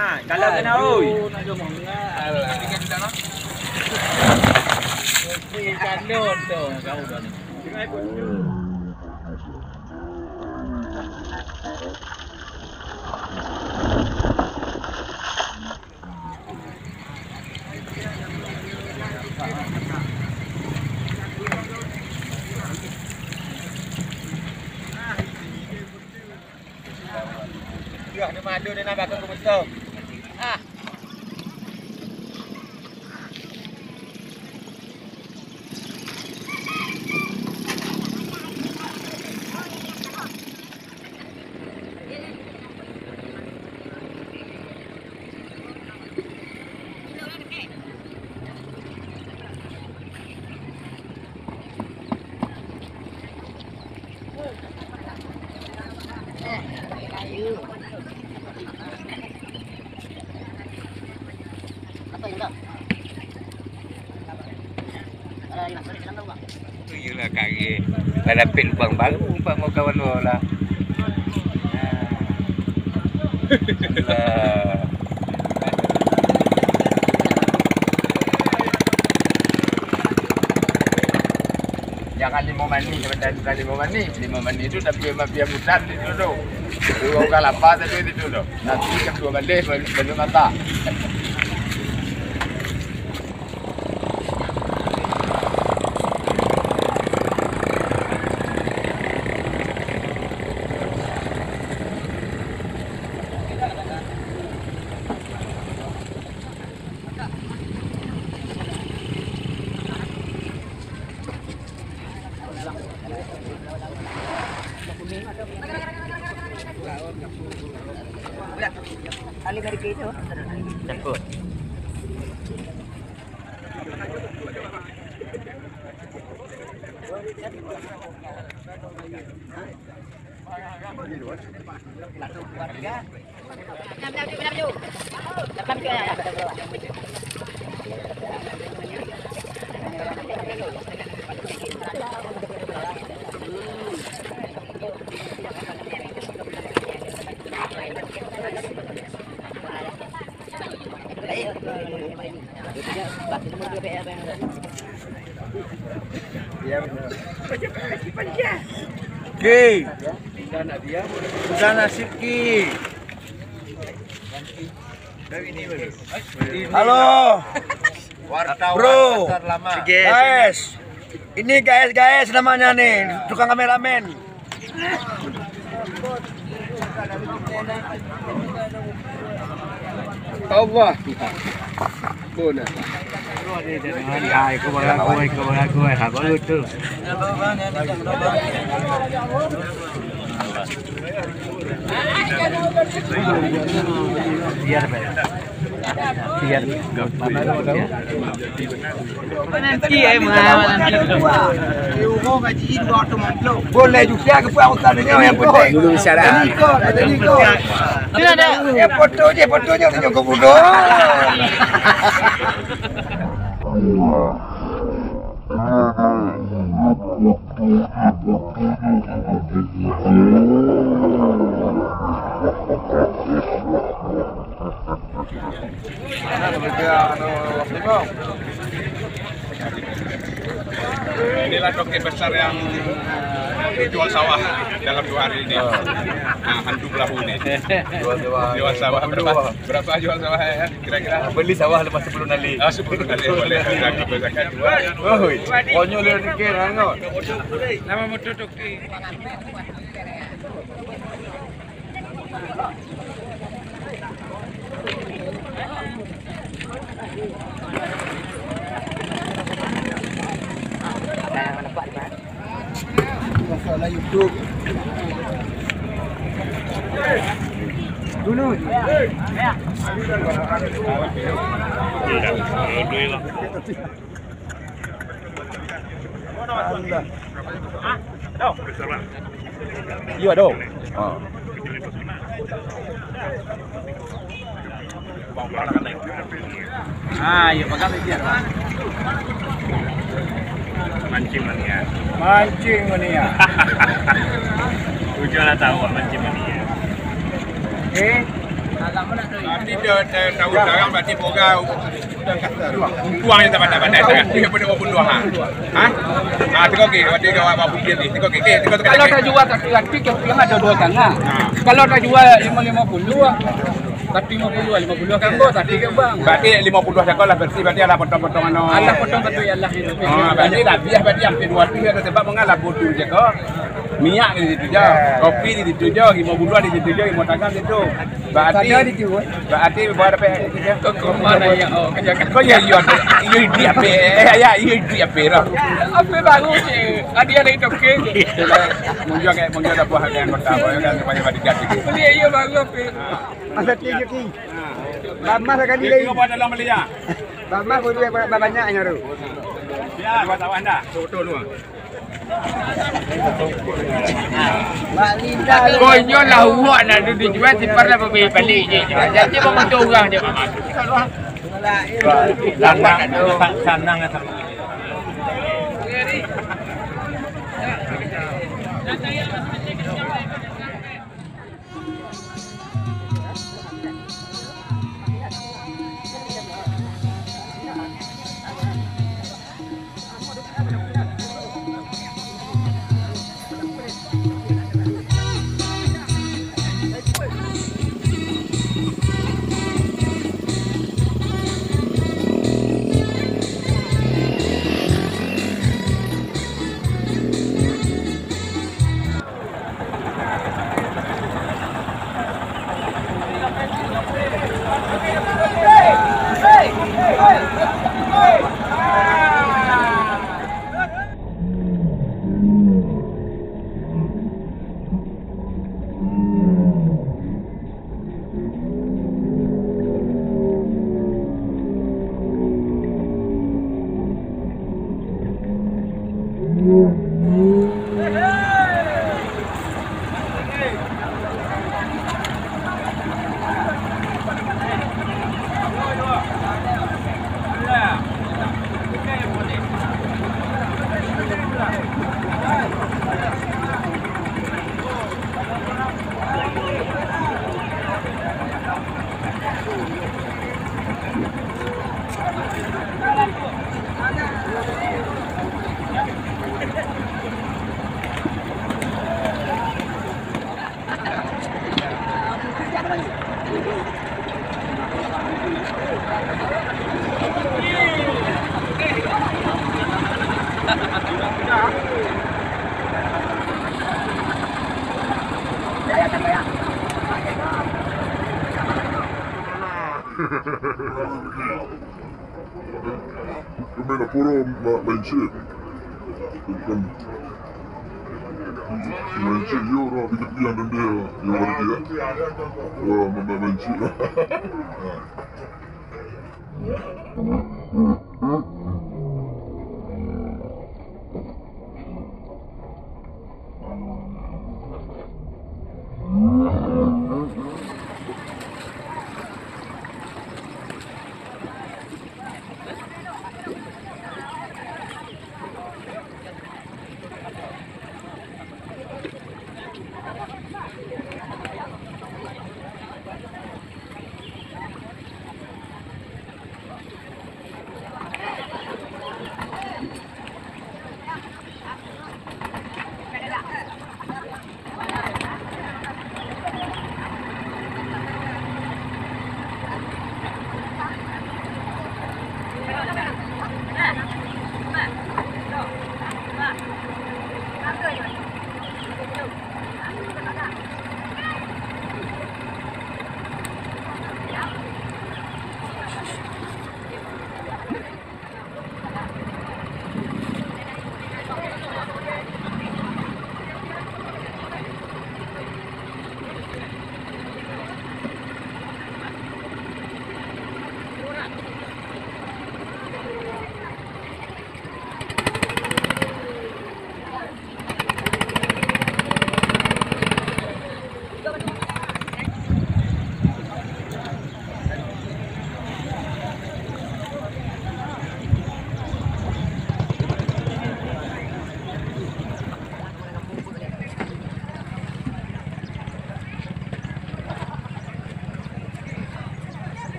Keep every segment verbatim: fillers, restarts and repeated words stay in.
Ha, kalau kena, oi. Yo, di mano ni nak bakal kubuto? Ah. Tu iyolah kareh. Lah dapek lubang baru, umpak mau kawan lo lah. Alah. Jangan limo manih, jangan limo manih. Limo manih tu tapi mafia mutan itu tu. Dua urang lapa tadi itu tu. Nanti jam dua baleh baru, baru mata. Oke. Sudah nasib ki. Halo. Wartawan Bro. Ternama. Guys. Ini guys, guys namanya nih, tukang kameramen. Allah. Bona. Hai, kau bagaku, kau bagaku, hai, baru tu. Biar, Pak. Biar. Nanti, eh, mah, nanti. Boleh juga ke buat urusan ni, yang penting. Dulu bicara. Tadi kau, tadi kau. Ini ada. Eh, foto je, foto je, tunjuk ke budak. Inilah token besar yang jual sawah dalam dua hari ini. Nah, hantu perahu ini. Jual sawah. Jual sawah. Berapa, berapa jual sawah ya? Kira-kira? Beli sawah lepas sepuluh kali. Ah, sepuluh kali boleh. Oi, konyol dia fikir, angok. Nama motor tu? Masuklah YouTube. Dulu. Iyo, ado. Ha. Ah, iyo, pagang mikir. Mancing mania. Mancing mania. Ujang lah tahu mancing mania. Eh? Berarti dia, dia tahu sekarang berarti boga untuang yang tak pandai-pandai, tak? Dia pun dua puluh dua, ha? Ha? Ha, tengok ke, berarti dia awak putih ni. Tengok ke, ke, tengok ke. Kalau tak jual satu ratus, keping ada dua tangah. Ha. Kalau tak jual lima lima puluh, satu lima puluh, lima puluh kan bos, satu ke bang. Berarti lima puluh sako lah bersih, berarti alah potong-potong anu. Alah potong satu ya Allah itu. Ha, berarti lah biar berarti hampir dua ratus ada sebab mengalah bodoh je kok. Minyak di situ je, kopi di situ je, lima puluh di situ je, lima tangah situ. Berarti, Sada di jiwa. Berarti bawa dapek itu je. Kau ke mana ya? Oh, kerja kat. Kau ya, iya, iya, iya, apa? Eh, ya, iya, iya, apa lah? Apa baru je? Adi ada itu ke? Itulah, mungkin kayak, mungkin ada buah yang kau tahu, ya, kan, supaya badikat gitu. Beli iya baru apa? Masa tiga ki. Bama sakali lagi. Itu apa dalam beli ya? Bama boleh banyak yang tu. Ya, buat awak anda. Foto dua. Konyo lah uwak nak tu dijual, si Par lah babali baliak je. Jadi, bamoto urang je, Mak. Lambat nak tu. Sanang, sanang. Kami nak pura ma-, main chip. Bukan main chip, yo, orang pikir-pikir dan dia, yo, orang dia. Wah, main, main chip lah.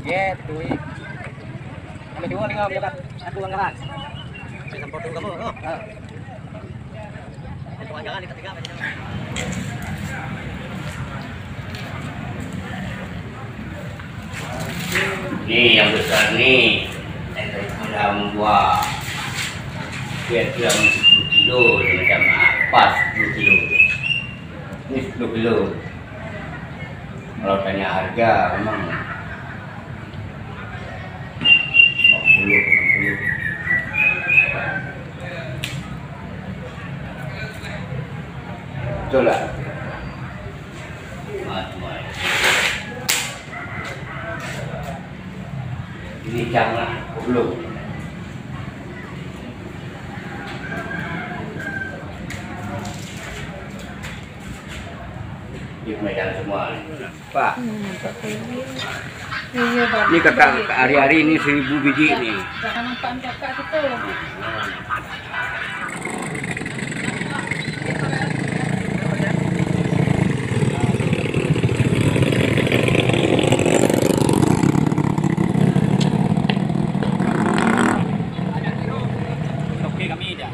Ye, tui. Kami dua ni ngau, satu anggaran. Sampai tu kamu, oh. Ha. Satu anggaran kita tiga. Ni yang besar ni, yang dari Kuala Lumpur. Dia tu yang sepuluh kilo, dia macam, ah, pas sepuluh kilo. Ni sepuluh kilo. Kalau tanya harga, memang empat puluh, enam puluh. Betul tak? Mas, mas. Ini cang lah, belum. Di Medan semua. Pak. Hmm, tak tahu. Iya, Bang. Ini kata hari-hari ini seribu biji ni. Jangan nampak kakak kita. Oke, kami dah.